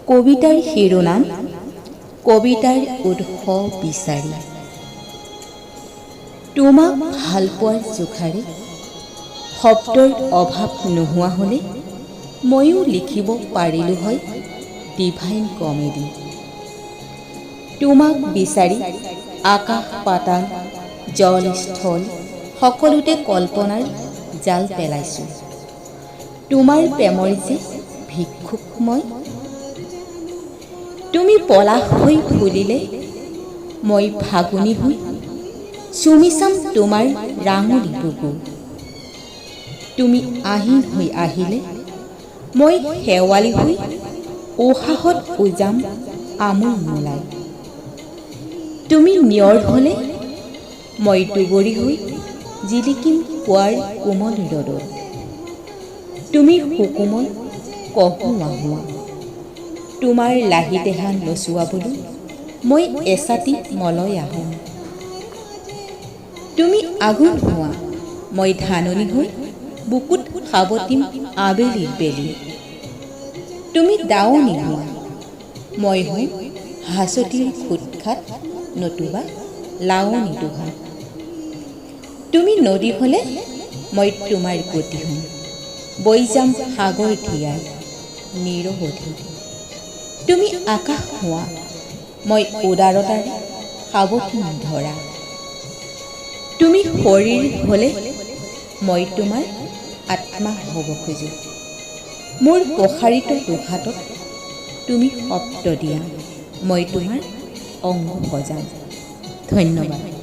কবিতাৰ শিৰোনাম কবিতাৰ উৎস বিচাৰি। তোমাক ভালপোৱাৰ জোখাৰে শব্দৰ অভাৱ নোহোৱা হ'লে ময়ো লিখিব পাৰিলোঁ হয় ডিভাইন কমেডি। তোমাক বিচাৰি আকাশ পাতাল জল স্থল সকলোতে কল্পনাৰ জাল পেলাইছোঁ। তোমাৰ প্ৰেমৰ যে ভিক্ষুক মই। তুমি পলাশ হৈ ফুলিলে মই ফাগুনী হৈ চুমি চাম তোমাৰ ৰাঙলী বুকু। তুমি আহিন হৈ আহিলে মই শেৱালি হৈ উশাহত উজাম আমোল মোলাই। তুমি নিয়ৰ হ'লে মই দুবৰি হৈ জিলিকিম পুৱাৰ কোমল ৰ'দত। তুমি সুকোমল কহুঁৱা হোৱা, তোমাৰ লাহি দেহা নচুৱাবলৈ মই এছাটি মলয়া হ'ম। তুমি আঘোণ হোৱা, মই ধাননি হৈ বুকুত সাৱটিম আবেলিৰ বেলি। তুমি দাৱনী হোৱা, মই হ'ম হাঁচতিৰ খুট-খাট নতুবা লাৱনী দোহা। তুমি নদী হ'লে মই তোমাৰ গতি হ'ম, বৈ যাম সাগৰ ধিয়াই নিৰৱধি। তুমি আকাশ হোৱা, মই উদাৰতাৰে সাৱটিম ধৰা। তুমি শৰীৰ হ'লে মই তোমাৰ আত্মা হ'ব খোজোঁ। মোৰ প্ৰসাৰিত দুহাতত তুমি শব্দ দিয়া, মই তোমাৰ অংগ সজাম। ধন্যবাদ।